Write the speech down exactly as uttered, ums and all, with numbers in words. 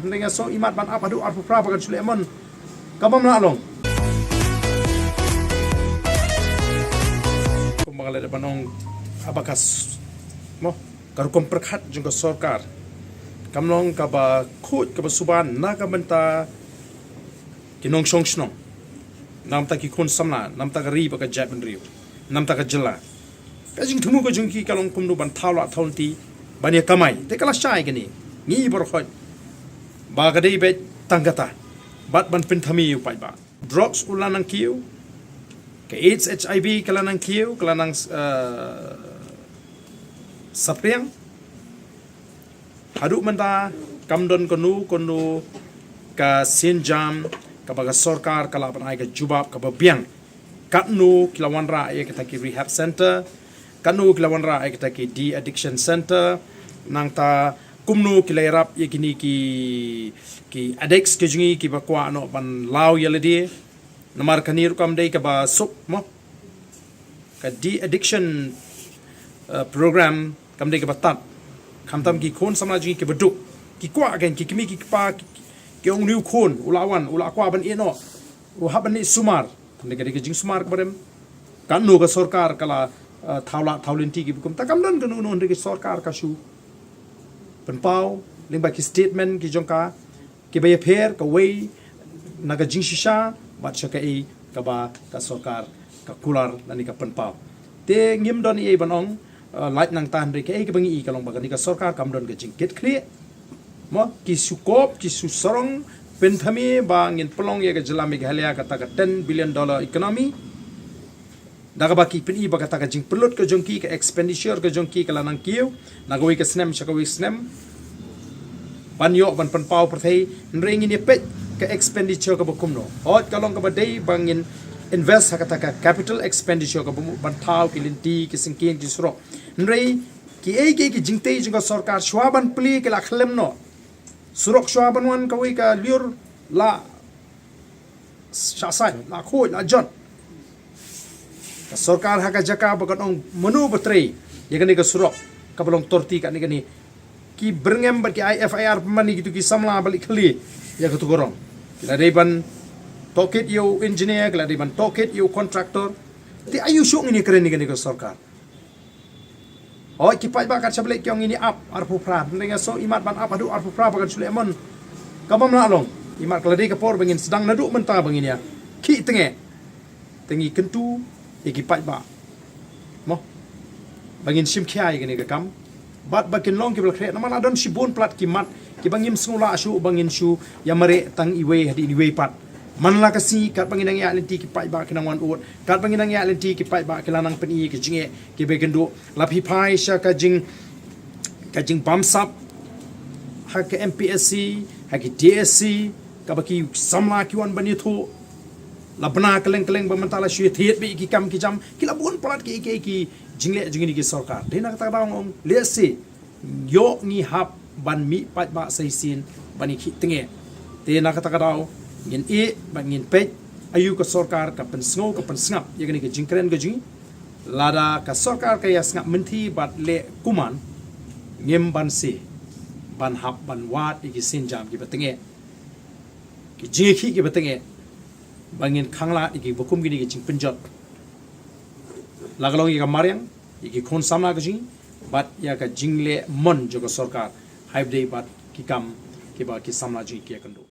Hynrei nga sngew imat ban ap haduh arphew phra ba kan shu leh mon. Ka bym lah long. Kumba nga la dep ban ong, haba ka s-, mo, ka rukom pyrkhat jong ka sorkar kam long kaba khuid kaba suba na ka bynta ki nongshong shnong, na ka bynta ki khun samla, na ka bynta ka ri bad ka jaitbynriew, na ka bynta ka jylla. Ka jingthmu ka jong ki ka long kumno ban thaw lah thaw lynti ban ïa kamai. Te ka la shai kane, ngi baroh khoit, ba ka dei beit tang kata, bad ban pynthame ïa u paidbah. Drugs u la nang kiew, ka AIDS HIV ka la nang kiew, ka la nang, eh, saphriang. Haduh mynta kam don kano kano ka sienjam kaba ka sorkar ka lah ban ai ka jubab kaba biang. Katno ki la wanrah ïa kita ki rehab center, katno ki la wanrah ïa kita ki de-addiction center, nangta kumno ki la ïarap ïa kine ki, ki addicts ki jong ngi kiba kwah noh ban law ïa lade. Namar kane ruh kam dei kaba suk, mo, ka de-addiction, eh, program kam dei kaba tad. Khamtam ki khun samla jong ngi kiba duk, ki kwah kein, ki kmie ki kpa ki, ki ong une u khun u la wan, u la kwah ban ïeh noh, u hap ban leit sumar. Te ka dei ka jingsumar kaba rem. Katno ka sorkar ka la, eh, thaw lah thaw lynti kiba kumta? Kam don kano kano, hynrei ka sorkar ka shu pynpaw lyngba ki statement ki jong ka, kiba ïapher kawei na ka jingshisha bad sha kaei kaba ka sorkar ka kular lane ka pynpaw. Te ngim don ei ei ban ong, eh, lait nangta, hynrei kaei kaba ngi i ka long ba kane ka sorkar kam don ka jingkitkhlieh. Mo, ki shu kop, ki shu sarong pynthame ba ngin pynlong ïa ka jylla Meghalaya kata ka ten billion dollar economy. Da kaba ki pyni ba kata ka jingpynlut ka jong ki, ka expenditure ka jong ki ka la nang kiew na kawei ka snem sha kawei snem ban ïoh ban pynpaw pyrthei. Hynrei ngin ïa peit ka expenditure kaba kumno. Hooid, ka long kaba dei ba ngin invest ha kata ka capital expenditure kaba mut ban thaw ki lynti, ki syngkien, ki surok. Hynrei kiei kiei ki jingtei jong ka sorkar shuwa ban plie ki la khlem noh. Surok shuwa ban wan kawei ka lyiur la shah sait, la khuid, la jot. Ka sorkar ha ka jaka ba kan ong mano ba trei ïa kane ka surok kaba long thirty kane kane, ki byrngem bad ki ai FIR pynban ïa kitu ki samla ba leit khlieh ïa katu ka rong. Ki la dei ban tohkit ïa u engineer, ki la dei ban tohkit ïa u contractor. Te aïu shuh ngin ïakren ïa kane ka sorkar? Hooid, ki paidbah kat shaba leit ki ong ngin ïa ap arphew phra, hynrei nga sngew imat ban ap haduh arphew phra ba kan shu leh mon. Ka bym lah long. Imat ka la dei ka por ba ngin sdang naduh mynta ba ngin ïa khih tnge. Te ngi kyntu ïa ki paidbah, mo, ba ngin shim khia ïa kane ka kam bad ba kin long kiba la khreh, namar la don shibun palat ki mat kiba ngim sngew lah shuh ba ngin shu ïa mareh tang iwei hadien iwei pat. Man la ka sngi katba ngin nang ïaid lynti ki paidbah ki nang wan ud, katba ngin nang ïaid lynti ki paidbah ki la nang pyni ïa ki jingeh kiba ïakynduh. La phi phai sha ka jing, ka jingbamsap ha ka MPSC, ha ki DSC, kaba ki samla ki wan ban ïathuh. La bna kylleng kylleng ba mynta la shu ïathied beit ki kam ki jam, ki la bun palat ki, ki, ki jingleh jong kine ki sorkar. Dei na kata ka daw nga ong, lehse ïoh ngi hap ban mih paidbah sa shisien ban ïa khih tnge. Te na kata ka daw ngin ïeh bad ngin peit aïu ka sorkar ka pynsngew ka pynsngap ïa kane ka jingkren ka jong ngi. Lada ka sorkar ka ïa sngap mynthi bad leh kumne, ngim banse ban hap ban wad ïa ki sienjam kiba tnge, ki jingïakhih kiba tnge, ba ngin khanglad ïa kiba kum kine ki jingpynjot, la ka long ïa ka mariang, ïa ki khun samla ka jong ngi bad ïa ka jingleh mon jong ka sorkar ha kaba ïadei bad ki kam kiba ki samla jong ngi ki ïakynduh.